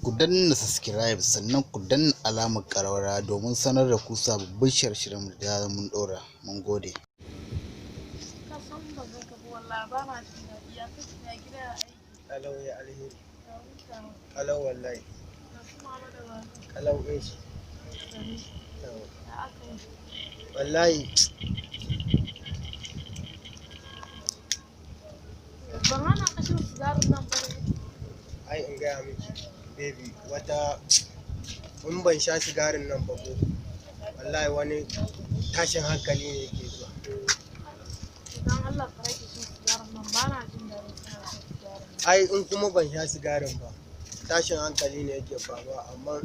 Ku danna subscribe, sannan ku danna alamar ƙararrawa domin sanar da ku sababbin shirye-shiryen da zarar mun ɗora. Mun gode. Ka san ba zan ka ba, wallahi ba na jin daɗi. Ya kake? Ya gida? Ya aiki? Kalau, ya alheri. Ya mutane? Kalau wallahi. Ya su mama da baba? Kalau ɗin shi. Gari? Yawa. Ya aka yi? Wallahi. Ban hana ka shan sigarin nan ba ne? Ai in gaya miki, baby, wata in ban sha sigarin nan ba ko, wallahi wani tashin hankali ne yake zuwa. Idan Allah ka rage shan sigarin nan, ba na jin daɗin kana shan sigarin nan. Ai in kuma ban sha sigarin ba, tashin hankali ne yake faruwa, amma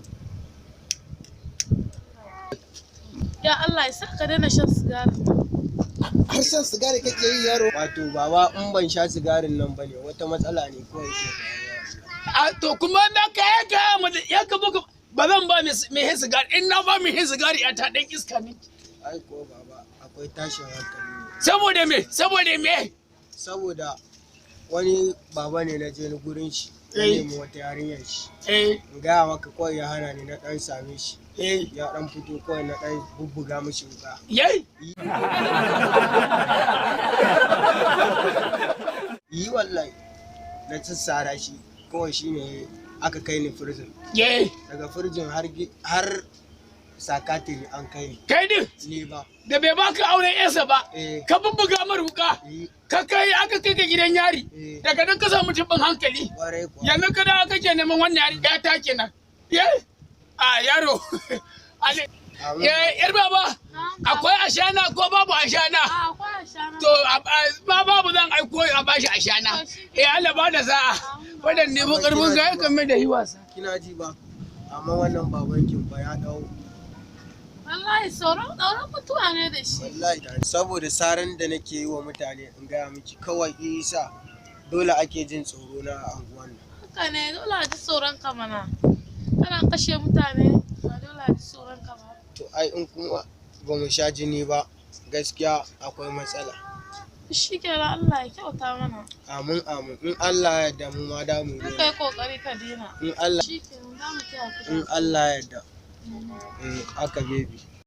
Ya Allah ya sa ka daina shan sigarin nan. Har shan sigari kake yi, yaro? Wato baba, in ban sha sigarin nan ba ne, wata matsala ne kawai ke faruwa. A to, kuma na ka ya ka mu ya ka buga, ba zan ba mai hin sigari. In na ba mai hin sigari a ta, dan iska ne. Ai ko baba, akwai tashin hankali ne. Saboda me? Saboda me? Saboda wani baba ne na je ni gurin shi na nemi wata yarinyar shi. In gaya maka, kawai ya hana ni. Na ɗan same shi ya ɗan fito, kawai na ɗan bubbuga mishi wuƙa. Yayi. Yi wallahi, na sassara shi kawai, shine aka kai ni prison. Daga prison har sakatiri an kai ni. Kai din? Ni ba. Da bai baka auren yarsa ba, Eh. ka bubbuga mar wuka, Yi. ka kai aka kai ka gidan yari. Eh. Daga nan ka samu tibin hankali. Kwarai kuwa. Yanzu ka da kake neman wannan yari ya ta kenan. Ye, a yaro Ale. Amin. Ye, yar baba, akwai ashana ko babu ashana? A, akwai ashana. To, ba babu, zan aiko a bashi ashana. To, shi. Eh, Allah ba da sa'a. Wadan ne mu karfin ga yakan mai da yi wasa. Kina ji ba, amma wannan babankin fa ya dau. Wallahi tsoron mutuwa ne da shi. Wallahi saboda saran da nake yi wa mutane, in gaya miki kawai, isa dole ake jin tsoro na a anguwan nan. Haka ne, dole a ji tsoron ka mana. Kana kashe mutane, ba dole a ji tsoron ka ba? To ai in kuma ba mu sha jini ba, gaskiya akwai matsala. Shi kenan, Allah ya kyauta mana. Amin amin, in Allah ya yarda mu ma da mu Kai daina. kai kokari ka daina. In Allah Shi kenan, za mu taya ka. In Allah ya yarda. Eh, haka baby.